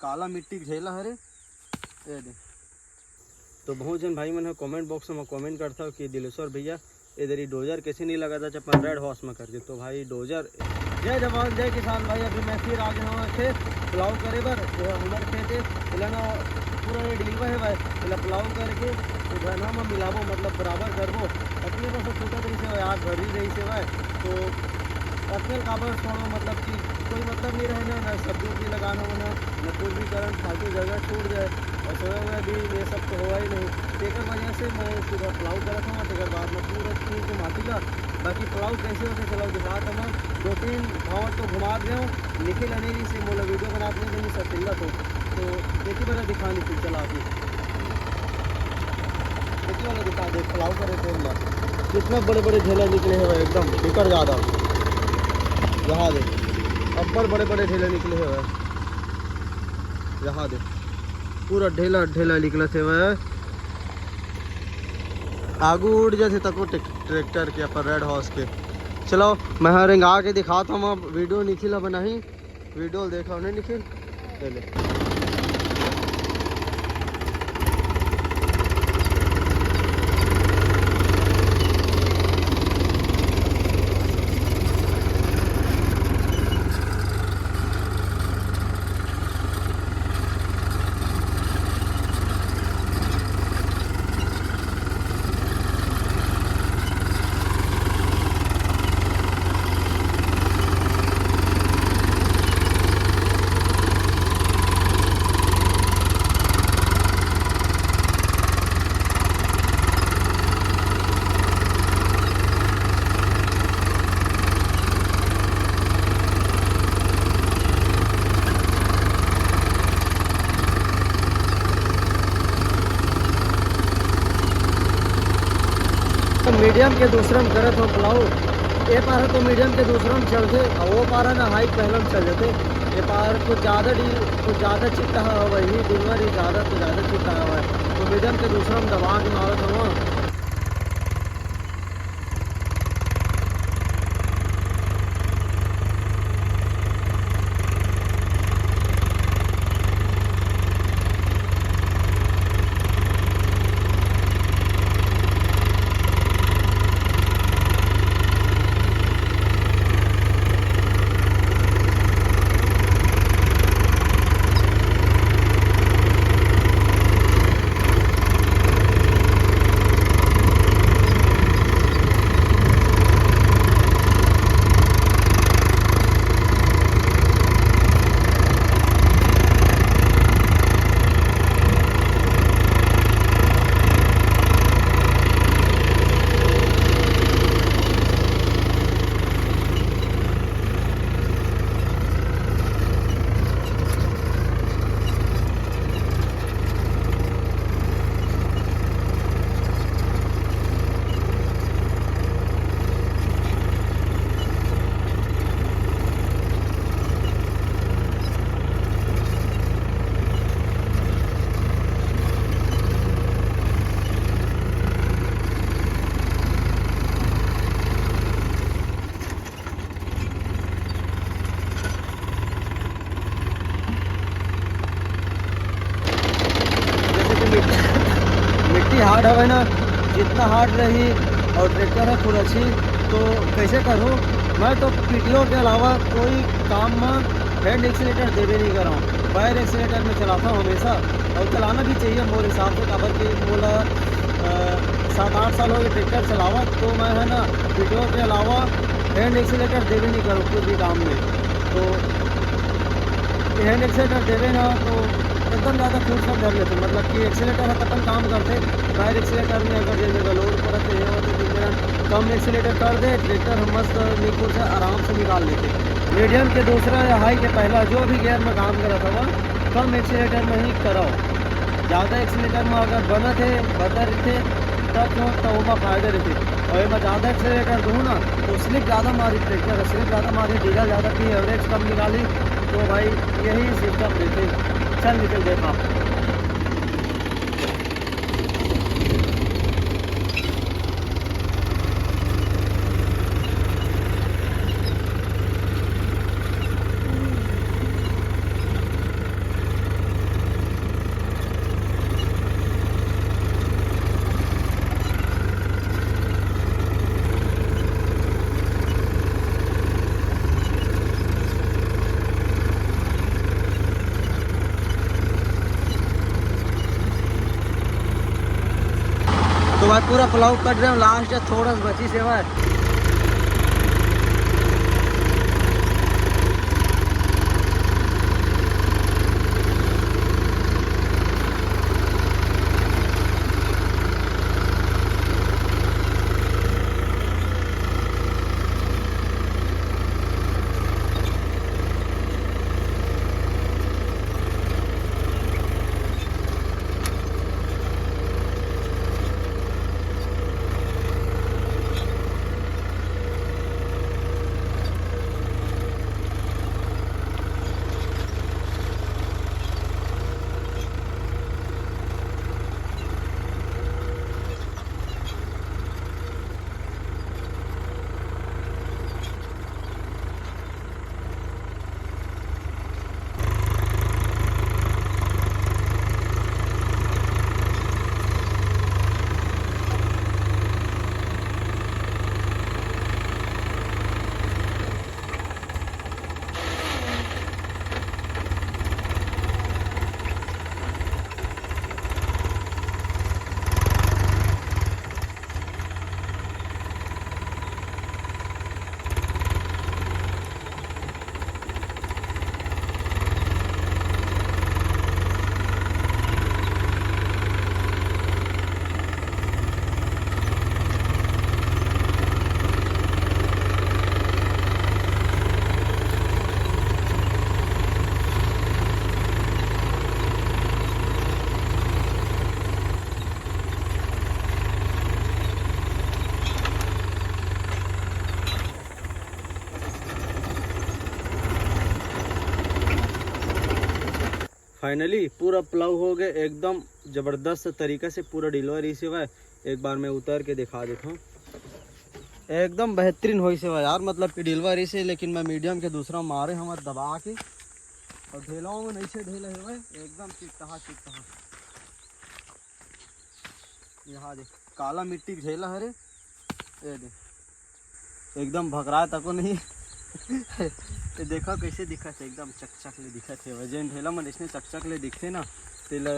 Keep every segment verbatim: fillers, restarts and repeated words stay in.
काला मिट्टी के ढेला हरे, ये दे। तो बहुत झन भाई मन ह comment box में comment करथव कि दिलेश्वर भैया, इधर ही डोजर कैसे नहीं लगा था अपन रेड हॉर्स में करके। तो भाई डोजर, जय जवान जय किसान भाई। अभी मैं फिर आ गया हूँ ऐसे प्लाव करे बर। ये हमर खेत है, इला ना पूरा ये ढीलवा है भाई, इला प्लाव करके धना में मिलाबो, मतलब बराबर करबो। अपने पास छोटा रही से भाई, हाथ भरी रही से भाई, तो अपने काबर छोड़ो, मतलब कि कोई मतलब नहीं रहे ना, ना सब्जी उब्जी लगाना हो ना, ना कुछ भी करन, फालतू जगह छूट जाए और सोया हुआ भी ये सब तो हुआ ही नहीं। तेकर वजह से मैं सीधा प्लाव करत हूँ, तेकर बाद में पूरा चीज के माटी ला, बाकी प्लाव कैसे होते चलो दिखात हूँ। मैं दो तीन भाव तो घुमा दे हूँ, निखिल अनिल से मोला वीडियो बनात नहीं देंगे सब चिल्ला तो, तो एक ही बार दिखा निखिल चला अभी। देखिए वाला दिखा दे, प्लाव करे थे ना, कितना बड़े बड़े ढेला निकले हैं भाई, एकदम बिकट ज्यादा। यहाँ दे, अब्बड़ बड़े बड़े ढेला निकले हैं भाई, यहाँ दे, पूरा ढेला ढेला निकलत हे भाई। आगू उड़ जाते तको ट्रैक-, ट्रैक्टर के, अपन रेड हॉर्स के। चलो, मैं हर एंग आके दिखाता हूँ, अब वीडियो निखिल बनाही। वीडियो देखा उन्हें निखिल, ले ले। मीडियम के दूसरा में करत हो प्लाऊ, ए पार तो मीडियम के दूसरा में चलते, और वो पार ना हाई पहला में चल जाते। ए पार कुछ ज़्यादा डी कुछ ज़्यादा चित्ता हवा, वही दुनिया डी ज़्यादा तो ज़्यादा चित्ता हवा, तो मीडियम के दूसरा में दबा के मारत हवा। जैसे कि मिट्टी, मिट्टी हार्ड हवे ना, जितना हार्ड रही और ट्रैक्टर है खुरछी, तो कैसे करूँ? मैं तो पीटीओ के अलावा कोई काम में हैंड एक्सीलेटर देवे नहीं कर रहा हूँ, पैर एक्सीलेटर में चलाता हूँ हमेशा। और चलाना भी चाहिए मोर हिसाब से, काबर कि मोला, अ, सात आठ साल हो गए ट्रैक्टर चलावा, तो मैं है ना पीटीओ के अलावा हैंड एक्सीलेटर देवे नहीं करूँ कोई भी काम में। तो हैंड एक्सीलेटर देवे ना तो एकदम ज़्यादा फुर्सत धर लेते, मतलब कि एक्सीलेटर है तब काम करते। पैर एक्सीलेटर में अगर जैसे लोड पड़त है, ये होते तो मेरा कम एक्सीलेटर कर दे, ट्रैक्टर हम मस्त निकुल से आराम से निकाल लेते। मीडियम के दूसरा या हाई के पहला जो भी गियर में काम करत हवा, कम एक्सीलेटर में ही कराओ। ज़्यादा एक्सीलेटर में अगर बनत है, बदर रहिथे, तब तो, तो ओमा फायदा रहिथे। और एमा ज़्यादा एक्सीलेटर दूँ ना, तो स्लिप ज़्यादा मारी ट्रैक्टर, स्लिप ज़्यादा मारी, डीजल ज़्यादा पी, एवरेज कम निकाली। तो भाई, यही सिस्टम रहिथे। चल निकल देखा। पूरा प्लाऊ कट रहे हो, लास्ट थोड़ा सा बची से बस। फाइनली पूरा प्लाऊ हो गए, एकदम जबरदस्त तरीका से पूरा डिलवा रही से हुआ है। एक बार मैं उतार के दिखा देता हूँ, एकदम बेहतरीन होई से हुआ यार, मतलब कि डिलवा रही से, लेकिन मैं मीडियम के दूसरा मारे हम दबा के, और ढेलाओं में नहीं से ढेला है भाई, एकदम चिट्टहा चिट्टहा। यहाँ दे, काला मिट्टी के ढेला हरे, ये दे, एकदम भकराए तको नहीं। ये देखो कैसे दिखत है, एकदम चकचक ले दिखत है। जेन ढेला मन इसने चकचक ले दिखते ना, तेला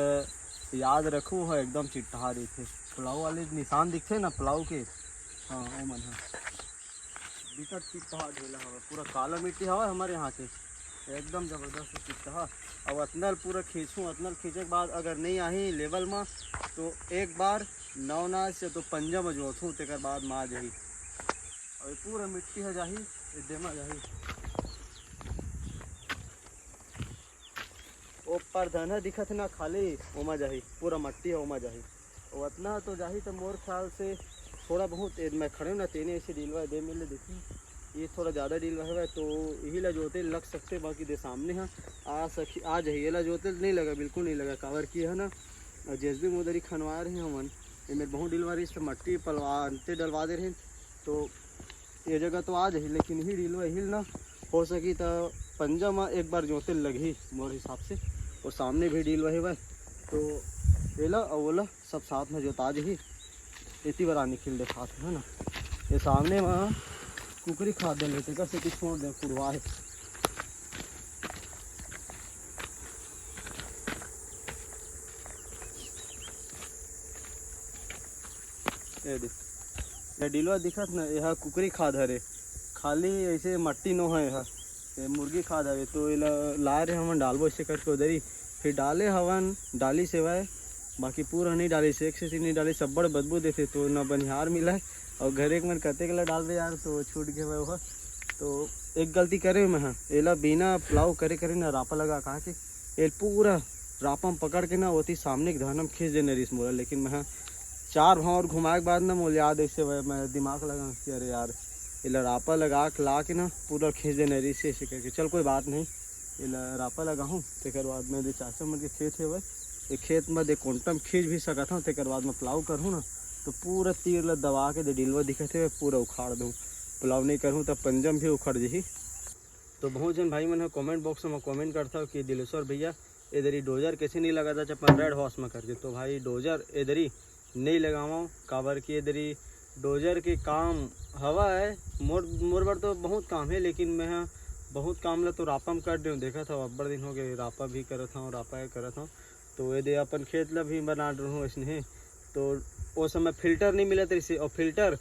याद रखो, वो एकदम चिट्टहा रहिथे। प्लाऊ वाले निशान दिखते ना प्लाऊ के, हाँ, वो मन है। बिकट चिट्टहा ढेला हवा, पूरा काला मिट्टी हवा हमारे यहाँ के, एकदम जबरदस्त चिट्टहा। अब अतना ल पूरा खींचूँ, अतना ल खींचे के बाद अगर नहीं आही लेवल में, तो एक बार नौ नाच से तो पंजा में जोतहूँ, तेकर बाद में आ जाही। अउ ये पूरा मिट्टी ह जाही, ये दे मा जाही। ओ परधन ह दिखत हे ना खाली, ओमा जाही, पूरा मट्टी ह ओमा जाही। ओ अतना तो जाही त मोर ख्याल से थोड़ा बहुत, ए, मैं खड़े हूँ ना, तेने ऐसे डीलवा दे मिले देखी, ये थोड़ा ज़्यादा डीलवा हवय, तो यही ला जोते लग सकते, बाकी दे सामने ह आ सकी, आ जाही, एला जोते नहीं लगा, बिल्कुल नहीं लगा, काबर की है ना, जेसबी मोदरी खनवा रहे हमन, एमे बहुत डीलवा रही, मट्टी पलवा अंते डलवा दे रहे, तो ये जगह तो आ जाही, लेकिन यही डीलवा हिल ना हो सकी त पंजा म एक बार जोते लगही मोर हिसाब से। और सामने भी डीलवा हेवय, तो एला अउ ओला सब साथ में जोता जाही। एती बर आनी खिल देखात हे ना, ये सामने म कुकरी खाद दे लेते, तेकर सेती छोड़ दे कुड़वा हे। ये दे, ये डीलवा दिखत ना, ये हा कुकरी खाद हरे, खाली ऐसे मट्टी नो है, ये हा, ये मुर्गी खाद हवे। तो एला लाए रहे हमन डालबो ऐसे करके उधरी, फिर डाले हवन, डाली सेवाय, बाकी पूरा नहीं डाली से, एक से तीन नहीं डाली, सब बड़ बदबू देते, तो ना बनिहार मिला है। और घरे के मन कतेक ला डालबे यार, तो छूट गए वो। तो एक गलती करे मैं, हाँ, एला बिना प्लाऊ करे करे ना रापा लगा कहा के, ये पूरा रापा में पकड़ के ना ओती सामने के धान में खींच देने रहीस मोला, लेकिन मैं, हाँ, चार भाव और घुमाए के बाद ना मोला याद ऐसे हुआ, मैं दिमाग लगा कि अरे यार, एला रापा लगा के ला के ना पूरा खींच देने रहीस ऐसे करके। चल कोई बात नहीं, एला रापा लगाहूँ, तेकर बाद में दे चाचा मन के खेत हेवय, ए खेत में दे कोंटम खींच भी सकत हूँ, तेकर बाद में प्लाऊ करहूँ ना, तो पूरा तीर ला दबा के दे डिलवा दिखत हे, पूरा उखाड़ दूँ। प्लाऊ नहीं करहूँ, तब पंजम भी उखड़ जही। तो बहुत जन भाई मन ह कमेंट बॉक्स में कमेंट करथव कि दिलेश्वर भैया, ए दरी डोजर कैसे नहीं लगाता अपन रेड हॉर्स में करके। तो भाई, डोजर ए दरी नहीं लगावव, काबर कि ए दरी डोजर के काम हवा है, मोर, मोर बर तो बहुत काम है, लेकिन मैं ह बहुत काम ला तो रापा में कर देहूँ। देखत हव, अब्बड़ दिन हो गए, रापा भी करत हूँ, रापा करत हूँ। तो ये दे अपन खेत ला भी बना रहूँ ऐसने, तो ओ समय फिल्टर नहीं मिलत रहिसे, और फिल्टर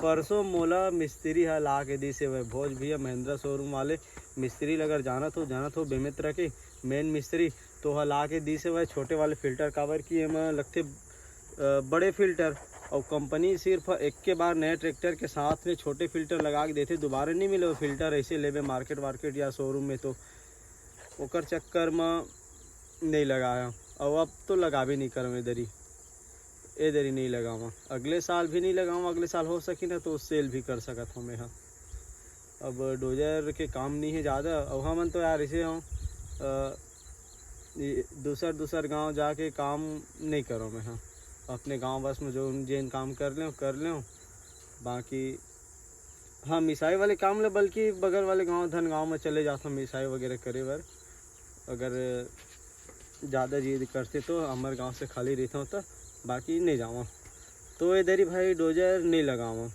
परसों मोला मिस्त्री ह ला के दिस हे, वह भोज भैया महिंद्रा शोरूम वाले मिस्त्री ल अगर जानत हो, जानत हो बेमेतरा के मेन मिस्त्री, तो ह ला के दिस हे वह छोटे वाले फिल्टर, काबर कि एमा लगथे अ, बड़े फिल्टर, और कंपनी सिर्फ एक के बार नए ट्रैक्टर के साथ में छोटे फिल्टर लगा के देथे, दोबारा नहीं मिले वो फिल्टर ऐसे लेबे मार्केट वार्केट या शोरूम में, तो ओकर चक्कर में नहीं लगाया। और अब तो लगाबे नहीं करम ए दरी, ए दरी नहीं लगावा, अगले साल भी नहीं लगावा। अगले साल हो सकी ना तो सेल भी कर सकत हूँ मैं ह। अब डोजर के काम नहीं है ज़्यादा, और हमन तो यार ऐसे हों अ, ये दूसर दूसर गांव जाके काम नहीं करो मैं, हाँ, अपने गांव बस में जो जेन काम कर लें कर लें। बाकी हाँ, मिसाई वाले काम ले बल्कि बगल वाले गांव धन गांव में चले जाता हूँ मिसाई वगैरह करे बर, अगर ज़्यादा जिद करते तो हमर गांव से खाली रहता हूँ तो, बाकी नहीं जावा। तो ए दरी भाई डोजर नहीं लगावा,